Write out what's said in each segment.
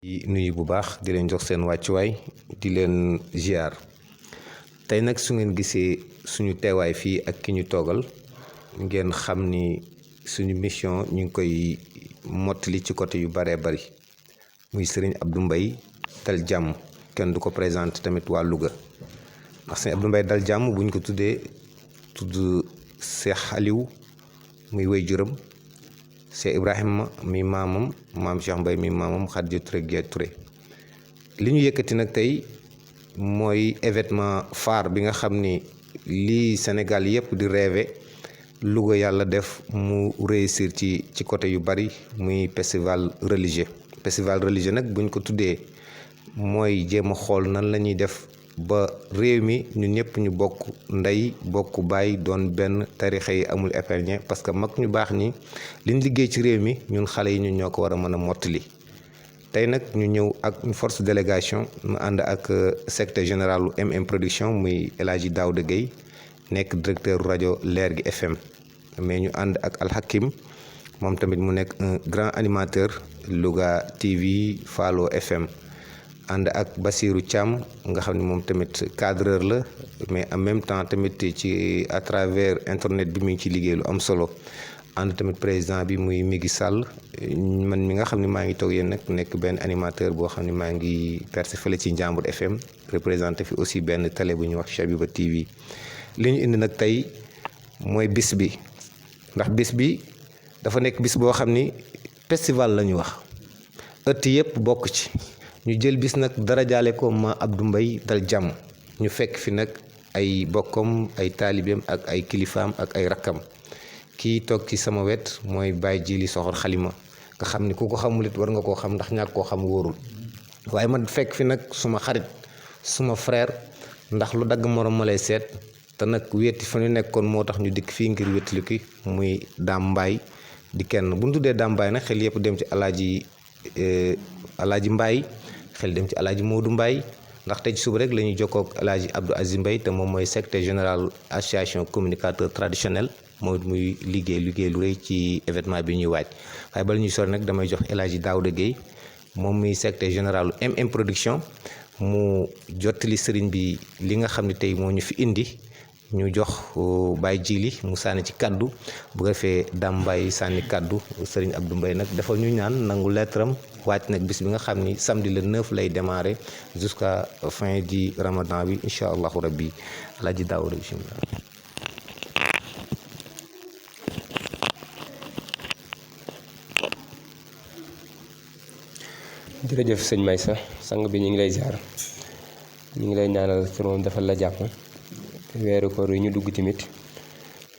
di nuyu bu baax di leen jox seen wàccuwaay di leen ziar tey nag su ngeen gisee suñu teewaay fii ak ki ñu toogal ngeen xam ni suñu mission ñu ngi koy mottali ci côté yu baree bari muy Serigne Abdou Mbaye Dal Jàmm kenn du ko présenté tamit waa Louga ndax Serigne Abdou Mbaye Dal Jàmm buñ ko tuddee tudd Cheikh Aliou muy waajuram Cheikh Ibrahima mi maamam maam Cheikh Mbaye mi maamam Khadija Touré Guèye Touré li ñu yëkkati nag tey mooy événement phare bi nga xam ni lii Sénégal yëpp di rêvé Louga yàlla def mu réussir ci côté yu bari muy festival religieux nag buñ ko tuddee mooy jéem a xool nan la ñuy def ba réew mi ñun ñëpp ñu bokk ndey bokk baay doon benn tarixa yi amul épargne parce que mag ñu baax ñi liñ liggéey ci réew mi ñun xale yi ñun ñoo ko war a mën a mottali tey nag ñu ñëw ak une force délégation mu ànd ak secrétaire général u MM production muy El Hadji Daouda Gueye nekk directeur rajo Leer gi FM mais ñu ànd ak Alhakim moom tamit mu nekk un grand animateur Louga TV Falo FM ànd ak Basirou Thiam nga xam ne moom tamit cadreur la mais en même temps tamit ci à travers internet bi mu ngi ci liggéey lu am solo ànd tamit président bi muy Migui Sall man mi nga xam ne maa ngi toog yéen nag nekk benn animateur boo xam ne maa ngi percé fële ci Njàmbur FM représenté fi aussi benn télé bu ñuy wax Chabiba TV li ñu indi nag tey mooy bis bi ndax bis bi dafa nekk bis boo xam ni festival la ñu wax ëtt yëpp bokk ci ñu jël bis nag dara jaale ko ma Abdou Mbaye Dal Jàmm ñu fekk fi nag ay bokkam ay taalibeem ak ay kilifaam ak ay rakkam kii toog ci sama wet mooy Baye Jili Soxor Xalima nga xam ni ku ko xamul it war nga koo xam ndax ñàkk koo xam wóorul waaye man fekk fi nag suma xarit suma frère ndax lu dagg morom ma lay seet te nag wéeti fa ñu nekkoon moo tax ñu dikk fii ngir wétali ki muy Dame Mbaye di kenn bu ñu tuddee Dame Mbaye nag xel yëpp dem ci Alaaji Mbaye xel dem ci Alaaji Modou Mbaye ndax tey ci suba rek la ñuy jokkoo ak Alaaji Abdou Aziz Mbaye te moom mooy secrétaire général association communicateur traditionnel mooy muy liggéey lu rëy ci événement bi ñuy waaj waaye bala ñuy sori nag damay jox El Hadji Daouda Gueye moom muy secrétaire général MM production mu jottali sëriñ bi li nga xam ne tey moo ñu fi indi ñu jox Baye Jili mu sànni ci kaddu bu ko defee Dame Mbaye sànni kaddu sëriñ Abdou Mbaye nag dafa ñu ñaan nangu lettaram wàcc nag bis bi nga xam ni samedi le 9 lay démarrer jusqu'à fin di ramadan bi incha allahu rabbi Alaaji Daouda bismillah. jërëjëf sëñ Maysa sang bi ñu ngi lay ziar ñu ngi lay ñaanal suñu defal la jàpp weeru koor yi ñu dugg tamit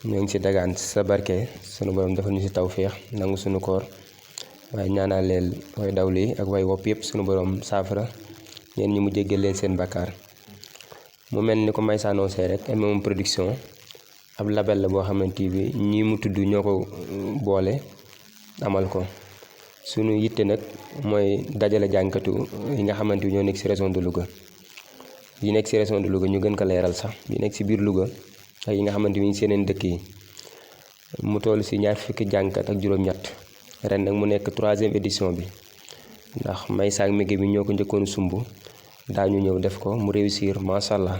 ñoo ngi ci dagaan sa barke sunu borom defal ñu ci tawféex nangu sunu koor waaye ñaanal leen way dawli ak way wopp yëpp sunu borom saafara ñeen ñi mu jéggal leen seen bakkaar mu mel ni ko Maysa annoncé rek MM production ab label la boo xamante bi ñi mu tudd ñoo ko boole amal ko sunu yitte nag mooy dajale jànkatu yi nga xamante bi ñoo nekk ci région de Louga yi nekk ci région de Louga ñu gën ko leeral sax yi nekk ci biir Louga ak yi nga xamante bi ñu seeneen dëkk yi mu toll ci 20 fukki jànkat ak juróom-ñett ren nag mu nekk 3e édition bi ndax Maysa ak Migui bi ñoo ko njëkkoon sumb daañu ñëw def ko mu réussir macha allah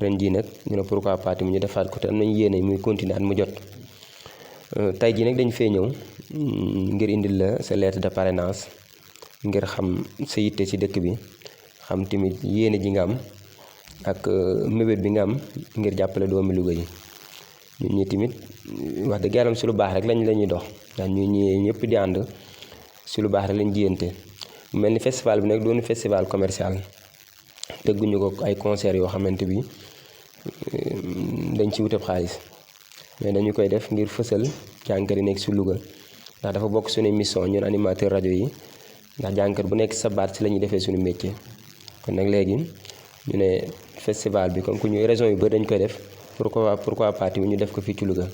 ren jii nag ñu ne pourquoi pas ñu defaat ko te am nañu yéene muy continuer at mu jot tey jii nag dañu fee ñëw ngir indil la sa lettre de parrainage ngir xam sa yitte ci dëkk bi xam tamit yéene ji nga am ak mébét bi nga am ngir jàppale doomi Louga yi ñun ñi tamit wax dëgg yàlla ci lu baax rek lañuy dox ndax ñu ñi ñëpp di ànd ci lu baax rek lañ jiyante mu mel ni festival bi nag doonu festival commercial tëgguñu ko ay concert yoo xamante bi dañ ci wutab xaalis mais dañu koy def ngir fësal jànkat yi nekk ci Louga ndax dafa bokk suñu mission ñun animateur rajo yi ndax jànkat bu nekk sa baat ci la ñuy defee suñu métier kon nag léegi ñu ne festival bi comme que ñu région yu bëri dañ koy def pourquoi pas ñu def ko fii ci Louga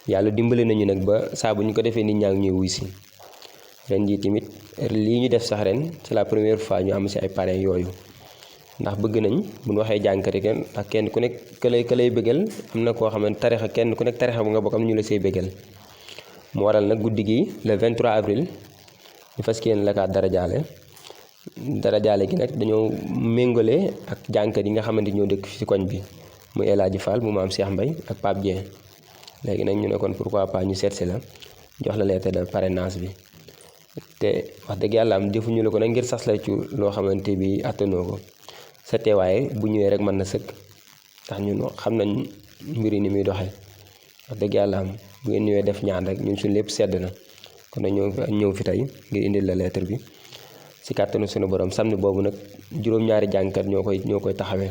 yàlla dimbale nañu nag ba saa bu ñu ko defee nit ñaa ngi ñuy wuy si ren jii tamit lii ñu def sax ren c'est la première fois ñu am ci ay parrains yooyu ndax bëgg nañ bu ñu waxee jànkat yi ndax kenn ku nekk ka lay bëggal am na koo xam ne tarixa kenn ku nekk tarixa bu nga bokk am na ñu la say bëggal mu waral nag guddi gi le 23 avril ñu fas yéene la kaa dara jaale dara jaale gi nag dañoo méngale ak jànkat yi nga xamante ñoo dëkk ci koñ bi muy El Hadji Fall mu maam Cheikh Mbaye ak Pape Dieng léegi nag ñu ne kon pourquoi pas ñu seetsi la jox la lettre de parrainage bi te wax dëgg yàlla am defuñu la ko nag ngir sas la ci loo xamante bi attanoo ko sa teewaaye bu ñëwee rek mën na sëkk ndax ñun xam nañ mbir yi ni muy doxee wax dëgg yàlla am bu ngeen ñëwee def ñaan rek ñun suñ lépp sedd na kon nag ñëw fi tey ngir indil la lettre bi ci kàttanu sunu borom samedi boobu nag juróom-ñaari jàngkat ñoo koy taxawee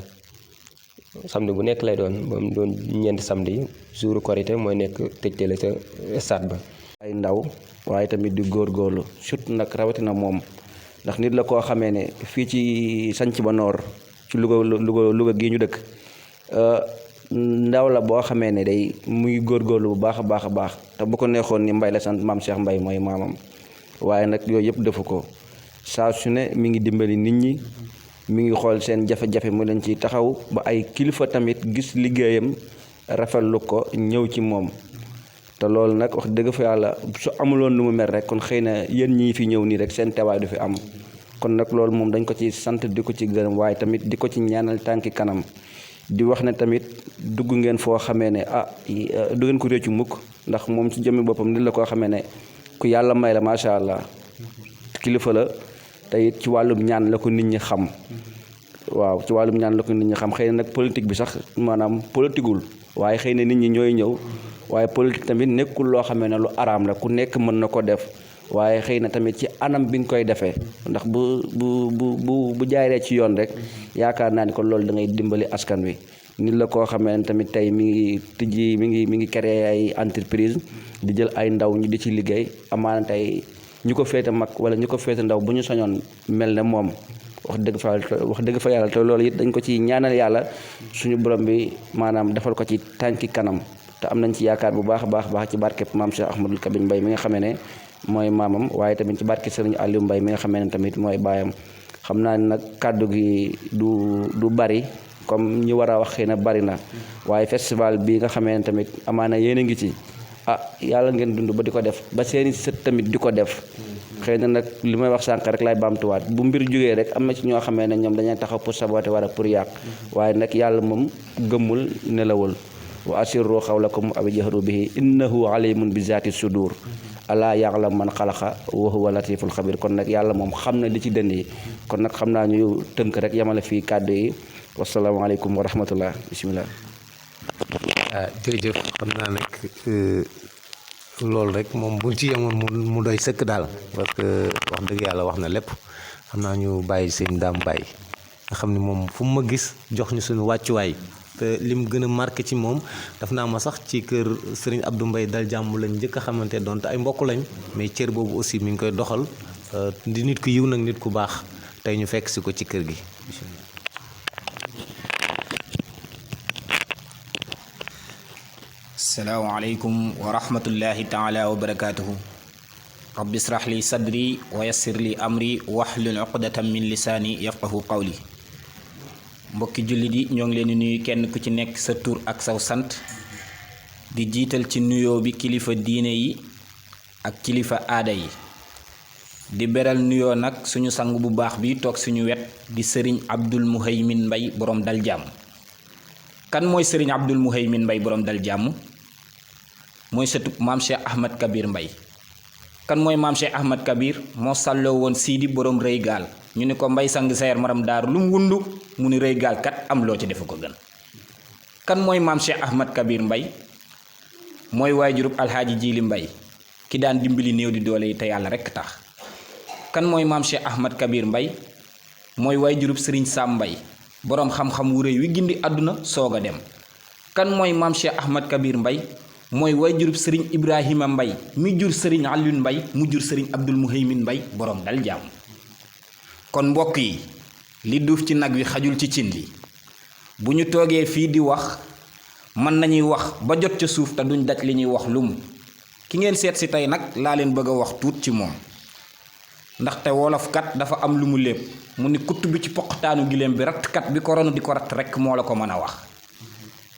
samedi bu nekk lay doon moom doon ñeenti samedi jour korité mooy nekk tëjtale sa stade ba. ay ndaw waaye tamit di góorgóorlu surtout nag rawatina moom ndax nit la koo xamee ne fii ci sanc ba noor ci Louga gii ñu dëkk ndaw la boo xamee ne day muy góorgóorlu bu baax a baax te bu ko neexoon ni Mbaye la sant maam Cheikh Mbaye mooy maamam waaye nag yooyu yëpp defu ko saa su ne mi ngi dimbali nit ñi mi ngi xool seen jafe-jafe mu leen ci taxaw ba ay kilifa tamit gis liggéeyam rafetlu ko ñëw ci moom te loolu nag wax dëgg fa yàlla su amuloon lu mu mel rek kon xëy na yéen ñii fi ñëw nii rek seen teewaay du fi am kon nag loolu moom dañ ko ci sant di ko ci gërëm waaye tamit di ko ci ñaanal tànki kanam di wax ne tamit dugg ngeen foo xamee ne du ngeen ko réccu mukk ndax moom ci jëmmi boppam nit la koo xamee ne ku yàlla may la macha allah kilifa la te it ci wàllum ñaan la ko nit ñi xam waaw ci wàllum ñaan la ko nit ñi xam xëy na nag politique bi sax maanaam politiqueul waaye xëy na nit ñi ñooy ñëw waaye politique tamit nekkul loo xamee ne lu araam la ku nekk mën na ko def waaye xëy na tamit ci anam bi nga koy defee ndax bu jaaree ci yoon rek yaakaar naa ni kon loolu da ngay dimbali askan wi nit la koo xamee ne tamit tey mi ngi tijji mi ngi créer ay entreprise di jël ay ndaw ñi di ci liggéey amaana tey ñu ko féete mag wala ñu ko féete ndaw bu ñu sañoon mel ne moom wax dëgg fa yàlla te loolu it dañ ko ci ñaanal yàlla suñu borom bi maanaam defal ko ci tànki kanam te am nañ ci yaakaar bu baax a baax ci barkeb maam Cheikh Ahmadul Kabir Mbaye mi nga xamee ne mooy maamam waaye tamit ci barke Serigne Aliou Mbaye mi nga xamee ne tamit mooy baayam xam naa ne nag kàddu gi du bari comme ñi war a wax xëy na bari na waaye festival bi nga xamee ne tamit amaana yéen a ngi ci yàlla ngeen dund ba di ko def ba seeni sët tamit di ko def xëy na nag li may wax sànq rek laay baamtuwaat bu mbir jógee rek am na ci ñoo xamee ne ñoom dañuy taxaw pour saboter wala pour yàq waaye nag yàlla moom gëmmul nelawul wa asirru xawlakum aw jahru bihi innahu alimun bi zaati sudur alaa ya'lam man xalaqa wa huwa latiful xabir kon nag yàlla moom xam na li ci dënd yi kon nag xam naa ñu tënk rek yamale fii kàddu yi wasalaamaaleykum wa rahmatullah bismillah jërëjëf xam naa nag loolu rek moom buñ ci yemoon mu doy sëkk daal parce que wax dëgg yàlla wax na lépp xam naa ñu bàyyi seen daam bàyyi nga xam ni moom fu mu ma gis jox ñu suñu wàccuwaay te lim gën a marqué ci moom daf naa ma sax ci kër Serigne Abdou Mbaye dal jàmm lañ njëkk a xamante donte ay mbokk lañ mais cër boobu aussi mi ngi koy doxal di nit ku yiw nag nit ku baax tey ñu fekk si ko ci kër gi. asalaamaaleykum wa rahmatullahi taala wa barakaatuhu rabbi israh li sadri wa yassir li amri wahlul uqdatan min lisaani yafqahu qawli mbokki jullit yi ñoo ngi leen di nuyu kenn ku ci nekk sa tur ak saw sant di jiital ci nuyoo bi kilifa diine yi ak kilifa aada yi di beral nuyoo nag suñu sang bu baax bi toog suñu wet di sëriñ Abdul Muhaymin Mbay boroom dal jàmm kan mooy sëriñ Abdul Muhaymin Mbay boroom dal jàmm mooy sëtub maam Cheikh Ahmad Kabir Mbay kan mooy maam Cheikh Ahmad Kabir moo sàlloo woon siidi boroom rëy gaal ñu ni ko mbay sang seer maram daaru lu mu wundu mu ni rëy gaal kat am loo ci defu ko gën kan mooy maam Cheikh Ahmad Kabir Mbay mooy waajurub alxaaji Jiili Mbay ki daan dimbali néew di doole yi te yàlla rekk tax kan mooy maam Cheikh Ahmad Kabir Mbay mooy waajurub sëriñ Sam Mbay boroom xam-xam wu rëy wi gindi àdduna soog a dem kan mooy maam Cheikh Ahmad Kabir Mbay mooy waajurub sëriñ Ibrahima Mbay mi jur sëriñ Alioune Mbay mu jur sëriñ Abdul Muhaymin Mbay boroom dal jàmm kon mbokk yi li duuf ci nag wi xajul ci cin li bu ñu toogee fii di wax mën nañuy wax ba jot ca suuf te duñ daj li ñuy wax lumu ki ngeen seet si tey nag laa leen bëgg a wax tuut ci moom ndaxte wolofkat dafa am lu mu lépp mu ni kutt bi ci poqtaanu giléem bi rattkat bi ko ronu di ko ratt rekk moo la ko mën a wax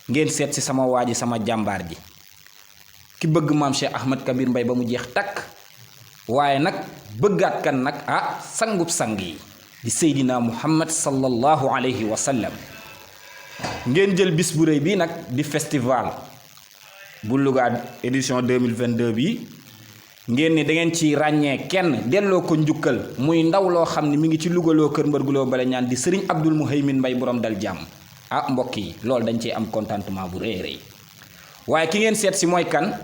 ngeen seet si sama waa ji sama jàmbaar ji ki bëgg maam Cheikh Ahmad Kabir Mbay ba mu jeex takk waaye nag bëggaat kan nag sangub sang yi di Seydina Muhammad sallallahu alayhi wa sallam. ngeen jël bis bu rëy bii nag di festival bu Louga édition 2022 bi ngeen ni da ngeen ci ràññee kenn delloo ko njukkal muy ndaw loo xam ne mi ngi ci Louga loo Kër Mbarguloo bala ñaan di Serigne Abdoul Mouhaymin Mbaye borom dal jàmm. mbokk yi loolu dañ ciy am contentement bu rëy rëy waaye ki ngeen seet si mooy kan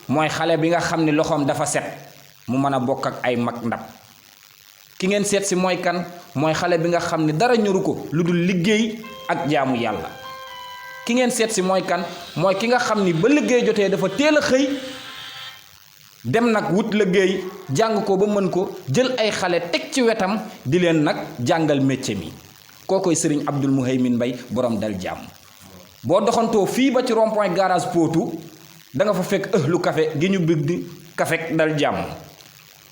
mooy xale bi nga xam ne loxoom dafa set mu mën a bokk ak ay mag ndab. ki ngeen seet si mooy kan mooy xale bi nga xam ne dara ñoru ko lu dul liggéey ak jaamu yàlla. ki ngeen seet si mooy kan mooy ki nga xam ni ba liggéey jotee dafa teel a xëy dem nag wut liggéey jàng ko ba mën ko jël ay xale teg ci wetam di leen nag jàngal métier mi. kookoy Serigne Abdoul Mouhaymin Mbaye borom dal jàmm. boo doxantoo fii ba ci rond point garage Potou da nga fa fekk ëhlu café gi ñu bind café dal jàmm.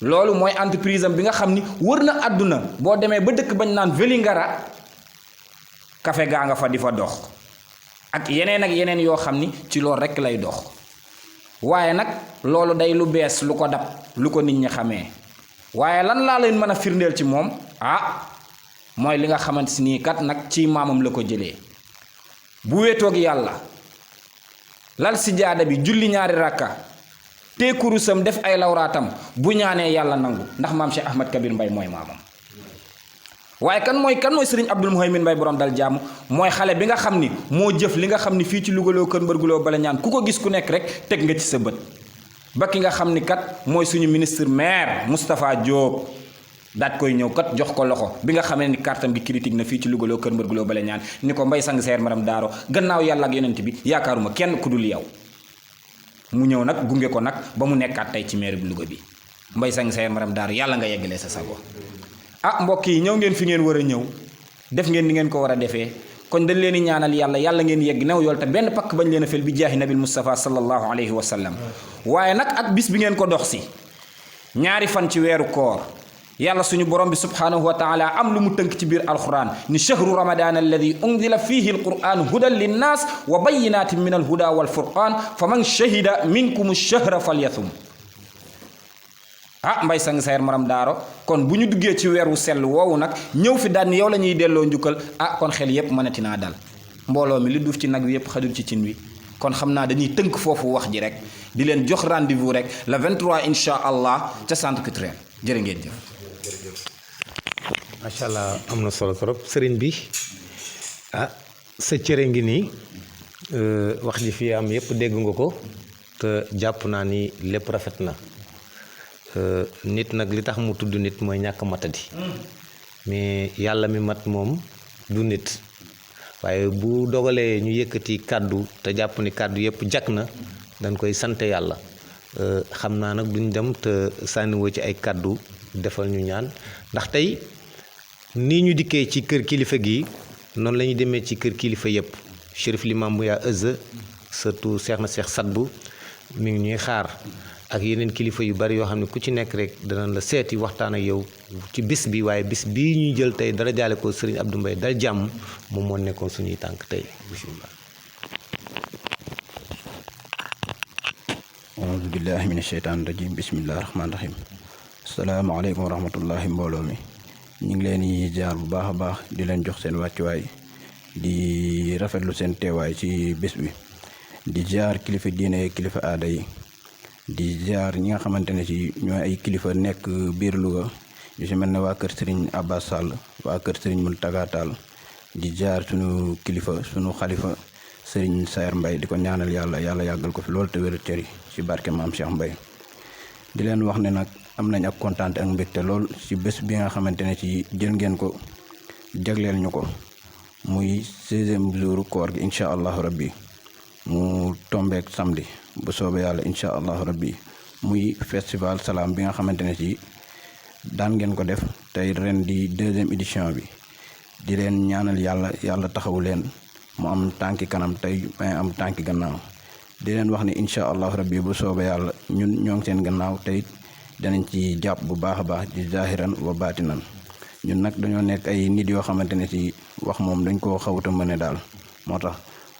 loolu mooy entreprise am bi nga xam ni wër na àdduna boo demee ba dëkk bañ naan Vélingara café gaa nga fa di fa dox ak yeneen yoo xam ni ci loolu rekk lay dox. waaye nag loolu day lu bees lu ko dab lu ko nit ñi xamee waaye lan laa leen mën a firndeel ci moom mooy li nga xamante si nii kat nag ci maamam la ko jëlee. bu wéetoog yàlla lal si jaada bi julli ñaari rakka te kurusam def ay lawraatam bu ñaanee yàlla nangu ndax maam Cheikh Ahmad Kabir Mbaye mooy maamam. waaye kan mooy Serigne Abdoul Mouhaymin Mbaye borom dal jàmm mooy xale bi nga xam ni moo jëf li nga xam ni fii ci Louga loo Kër Mbarguloo bala ñaan ku ko gis ku nekk rek teg nga ci sa bët. ba ki nga xam ni kat mooy suñu ministre maire Moustapha Diop daat koy ñëw kat jox ko loxo bi nga xamee ni kartam bi critique na fii ci Louga loo Kër Mbarguloo bala ñaan ni ko Mbaye sang seer maram daaro gannaaw yàlla ak yonent bi yaakaaruma kenn ku dul yow. mu ñëw nag gunge ko nag ba mu nekkaat tey ci maire bu Louga bi Mbaye sang seer maram daaro yàlla nga yeggalee sa sago. mbokk yi ñëw ngeen fi ngeen war a ñëw def ngeen ni ngeen ko war a defee kon dañ leen di ñaanal yàlla ngeen yegg new yool te benn pakk bañ leen a fel bi jaahi nabil Mustafa sallallahu alayhi wa sallam. waaye nag ak bis bi ngeen ko dox si ñaari fan ci weeru koor yàlla suñu borom bi subhanahu wa taala am lu mu tënk ci biir alquran ni shahru ramadan alladi unzila fihi alquran hudan linnas wa bayyinatin min alhuda walfurqan fa man shahida minkum ash-shahra falyasum. Mbaye sang seer maram daaro kon bu ñu duggee ci weer wu sell woowu nag ñëw fi daal ni yow la ñuy delloo njukkal kon xel yépp mënati naa dal mbooloo mi li duuf ci nag wi yépp xajul ci cin wi kon xam naa dañuy tënk foofu wax ji rek di leen jox rendez-vous rek le 23 incha allah ca centre culturel jërë ngeen jëf. macha allah am na solo trop sëriñ bi sa cëre ngi nii wax ji fi am yépp dégg nga ko te jàpp naa ni lépp rafet na. nit nag li tax mu tudd nit mooy ñàkk matadi mais yàlla mi mat moom du nit waaye bu dogalee ñu yëkkati kàddu te jàpp ni kàddu yëpp jag na dañ koy sant yàlla xam naa nag duñ dem te sànniwoo ci ay kàddu defal ñu ñaan ndax tey nii ñu dikkee ci kër kilifa gi noonu la ñuy demee ci kër kilifa yëpp Chérif Limam Bouya Ëzza surtout Cheikh na Cheikh Sadbu mi ngi ñuy xaar ak yeneen kilifa yu bari yoo xam ne ku ci nekk rek danañ la seeti waxtaan ak yow ci bis bi waaye bis bii ñuy jël tey dara jaale ko Serigne Abdou Mbaye dal jàmm moom moo nekkoon suñuy tànk tey bismillah. auzu billahi min asheytaan rajim bismillahi rahmaani rahim asalaamaaleykum wa rahmatullahi mbooloo mi ñu ngi leen di jaar bu baax a baax di leen jox seen wàccuwaay di rafetlu seen teewaay ci bis bi di jaar kilifa diine kilifa aada yi di jaar ñi nga xamante ne ci ñooy ay kilifa nekk biir Louga ñu si mel ne waa kër Serigne Abbas Sall waa kër Serigne Mountaga Tall di jaar sunu kilifa sunu xalifa Serigne Saer Mbaye di ko ñaanal yàlla yàggal ko fi loolu te wér cëri ci barke maam Cheikh Mbaye di leen wax ne nag am nañ ak kontaan ak mbégte lool ci bés bi nga xamante ne ci jël ngeen ko jagleel ñu ko muy 16e jour koor gi incha allahu rabbi mu tombeek samedi bu soobee yàlla incha allahu rabbi muy festival salaam bi nga xamante ne ci daan ngeen ko def tey ren di 2e édition bi di leen ñaanal yàlla taxawu leen mu am tànki kanam tey may am tànki gannaaw di leen wax ne incha allahu rabbi bu soobee yàlla ñun ñoo ngi seen gannaaw tey danañ ci jàpp bu baax a baax di zahiran wa baatinan ñun nag dañoo nekk ay nit yoo xamante ne ci wax moom dañ koo xawuta mëne daal moo tax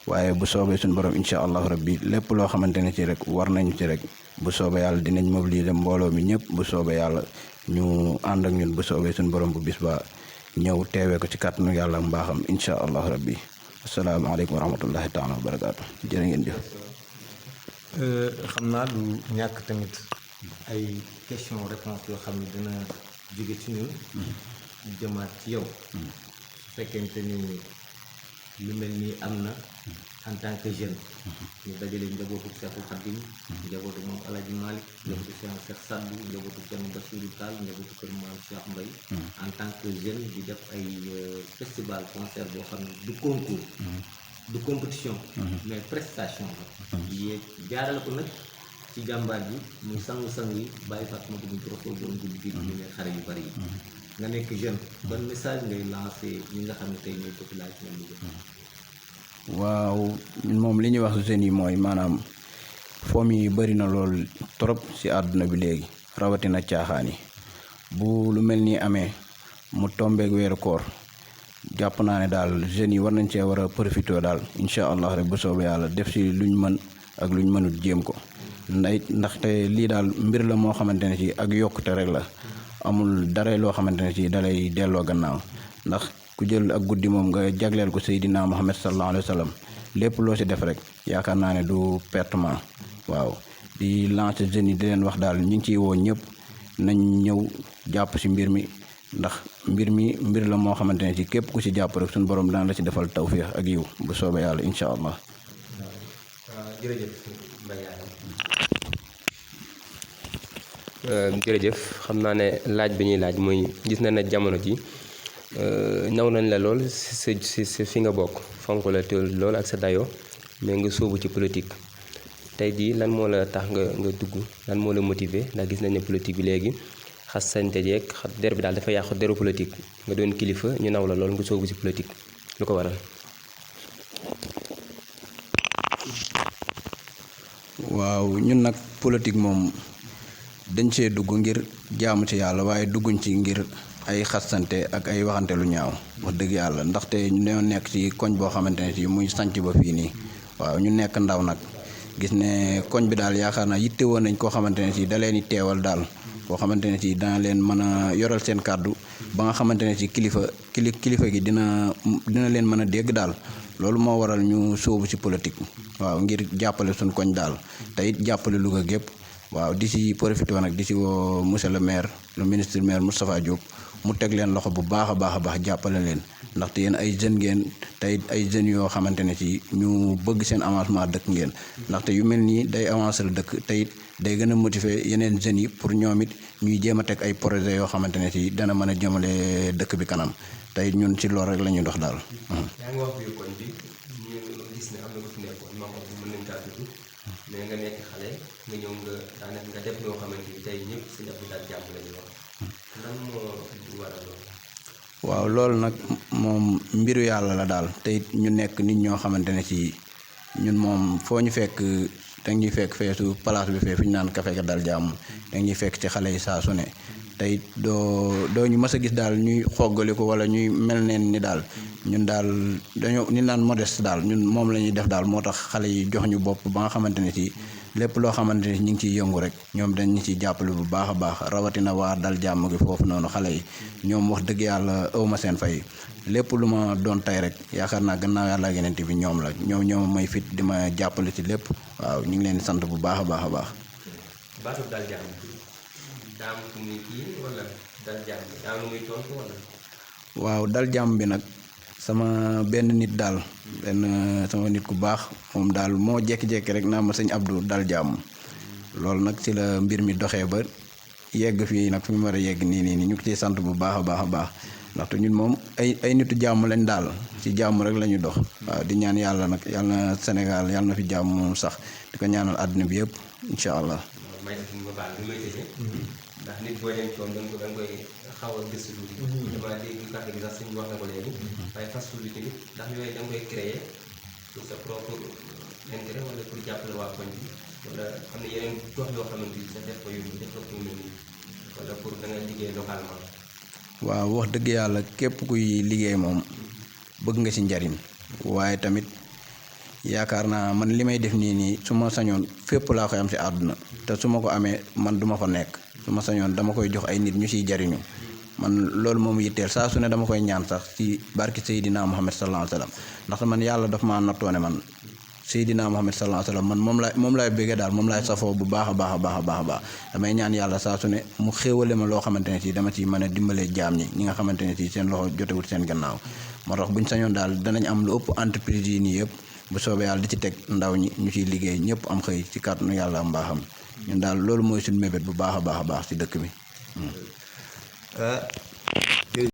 waaye bu soobee suñu borom incha allahu rabbi lépp loo xamante ne ci rek war nañu ci rek bu soobee yàlla dinañ mobiliser mbooloo mi ñëpp bu soobee yàlla ñu ànd ak ñun bu soobee suñu borom bu bis ba ñëw teewee ko ci kàttanu yàlla ak mbaaxam incha allah rabbi. asalaamaaleykum wa rahmatullahi taala wa barakaatu jërë ngeen jëf. xam naa du ñàkk tamit ay question réponse yoo xam ne dina jóge ci ñun jëmaat ci yow su fekkente ni lu mel nii am na en tant que jeune ñu dajale njabootu Seexul Xadim njabootu moom Alaaji Malick njabootu Cheikh Saddu njabootu Cheikh Bassirou Tall njabootu kër Maam Cheikh Mbaye en tant que jeune di def ay festival concert boo xam ne du concours du compétition mais prestation la yéeg jaarale ko nag ci jàmbaar ji muy sangu-sang yi bàyyi fat ma buñ trop doon guddi gi ñu ne xare yu bari yi nga nekk jeune ban message ngay lancé ñi nga xam ne tey ñooy population Louga. waaw moom li ñuy wax jeunes yi mooy maanaam fomm yi bëri na lool trop ci àdduna bi léegi rawatina caaxaan yi bu lu mel nii amee mu tombeek weeru koor jàpp naa ne daal jeunes yi war nañ cee war a profité daal incha allah rek bu soobee yàlla def ci luñ mën ak luñ mënut jéem ko ndaxte lii daal mbir la moo xamante ne ci ak yokkute rek la amul dara loo xamante ne ci dalay delloo gannaaw ndax ku jël ak guddi moom nga jagleel ko Seydina Muhammad sallallahu alayhi wa sallam lépp loo ci def rek yaakaar naa ne du pertement waaw di lancer jeunes yi di leen wax daal ñu ngi ciy woo ñëpp nañ ñëw jàpp ci mbir mi ndax mbir la moo xamante ne ci képp ku ci jàpp rek suñu borom daan la ci defal tawfiix ak yiw bu soobee yàlla incha allah. jërëjëf xam naa ne laaj bi ñuy laaj mooy gis na ne jamono ji naw nañ la lool si fi nga bokk fonk la te lool ak sa dayoo mais nga sóobu ci politique tey jii lan moo la tax nga dugg lan moo la motiver ndax gis nañ ne politique bi léegi xas sañte jeeg der bi daal dafa yàqu deru politique nga doon kilifa ñu naw la lool nga sóobu ci politique lu ko waral. waaw ñun nag politique moom dañ see dugg ngir jaamu ci yàlla waaye dugguñ ci ngir ay xasante ak ay waxante lu ñaaw wax dëgg yàlla ndaxte ñoo nekk ci koñ boo xamante ne ci muy sanc ba fii nii waaw ñu nekk ndaw nag gis ne koñ bi daal yaakaar naa yitte woon nañ koo xamante ne ci da leen di teewal daal koo xamante ne ci dana leen mën a yoral seen kàddu ba nga xamante ne ci kilifa gi dina leen mën a dégg daal loolu moo waral ñu sóobu ci politique waaw ngir jàppale suñ koñ daal te it jàppale Louga gépp waaw di si profité nag di si woo monsieur le maire le ministre maire Moustapha Diop mu teg leen loxo bu baax a baax jàppale leen ndaxte yéen ay jeunes ngeen tey ay jeunes yoo xamante ne ci ñu bëgg seen avancement dëkk ngeen ndaxte yu mel nii day avancer dëkk te it day gën a motiver yeneen jeunes yi pour ñoom it ñuy jéem a teg ay projets yoo xamante ne ci dana mën a jëmale dëkk bi kanam tey ñun ci loolu rek la ñuy dox daal. yaa ngi wax biir koñ bi ñu gis ne am na ku fi nekkoon maa ngi wax mën nañ kaa tudd mais nga nekk xale nga ñëw nga daanaka nga def loo xamante ni tey ñëpp si ñëpp daal jàmm la ñuy wax lan moo waral loolu. waaw loolu nag moom mbiru yàlla la daal te it ñu nekk nit ñoo xamante ne ci ñun moom foo ñu fekk danga ñuy fekk feesu place bi fee fi ñu naan kafe ga dal jàmm danga ñuy fekk ci xale yi saa su ne tey doo ñu mës a gis daal ñuy xoggali ko wala ñuy mel neen ni daal ñun daal dañoo ni naan modeste daal ñun moom la ñuy def daal moo tax xale yi jox ñu bopp ba nga xamante ne ci lépp loo xamante ne ñu ngi ciy yëngu rek ñoom dañ ñu ciy jàppale bu baax a baax rawatina waa dal jàmm gi foofu noonu xale yi ñoom wax dëgg yàlla awma seen fay lépp lu ma doon tey rek yaakaar naa gannaaw yàlla ak yeneen bi ñoom la ñoom may fit di ma jàppale ci lépp waaw ñu ngi leen di sant bu baax a baax a baax. baatu dal jàmm daam ku muy kii wala dal jàmm daam lu muy tontu wala. waaw dal jàmm bi nag sama benn nit daal sama nit ku baax moom daal moo jékki-jékki rek naa ma sëñ Abdou dal jàmm loolu nag ci la mbir mi doxee ba yegg fii nag fi mu war a yegg nii ñu ngi ciy sant bu baax a baax ndaxte ñun moom ay nitu jàmm lañ daal ci jàmm rek la ñu dox waaw di ñaan yàlla nag yàlla na Sénégal yàlla na fi jàmm sax di ko ñaanal àdduna bi yëpp incha allah. may def ma baal bi may tëjee ndax nit booy leen toon da nga koy xaw a gëstu tuuti dama dégg kàddu gi sax sëñ bi wax na ko léegi waaye fast food bi tamit ndax yooyu da nga koy créer pour sa propre intérêt wala pour jàppale waa koñ bi wala am na yeneen gox yoo xamante ni sa def ko yóbbu def ko pour mel nii wala pour da nga liggéey localement. waaw wax dëgg yàlla képp kuy liggéey moom bëgg nga ci njariñ waaye tamit yaakaar naa man li may def nii su ma sañoon fépp laa koy am ci àdduna te su ma ko amee man duma fa nekk su ma sañoon dama koy jox ay nit ñu ciy jariñu man loolu moom yitteel saa su ne dama koy ñaan sax ci barki Seydina Muhammad sallallahu alayhi wa sallam ndax man yàlla daf maa nattoone man Seydina Muhammad sallallahu alayhi wa sallam man moom laay bëggee daal moom laay safoo bu baax a baax damay ñaan yàlla saa su ne mu xéewale ma loo xamante ne ci dama ci mën a dimbalee jaam ñi nga xamante ne ci seen loxo jotewut seen gannaaw moo tax buñ sañoon daal danañ am lu ëpp entreprise yi nii yëpp bu soobee yàlla di ci teg ndaw ñi ñu ciy liggéey ñëpp am xëy ci kàttanu yàlla am mbaaxam ñun daal loolu mooy suñu mébét bu baax a baax ci dëkk bi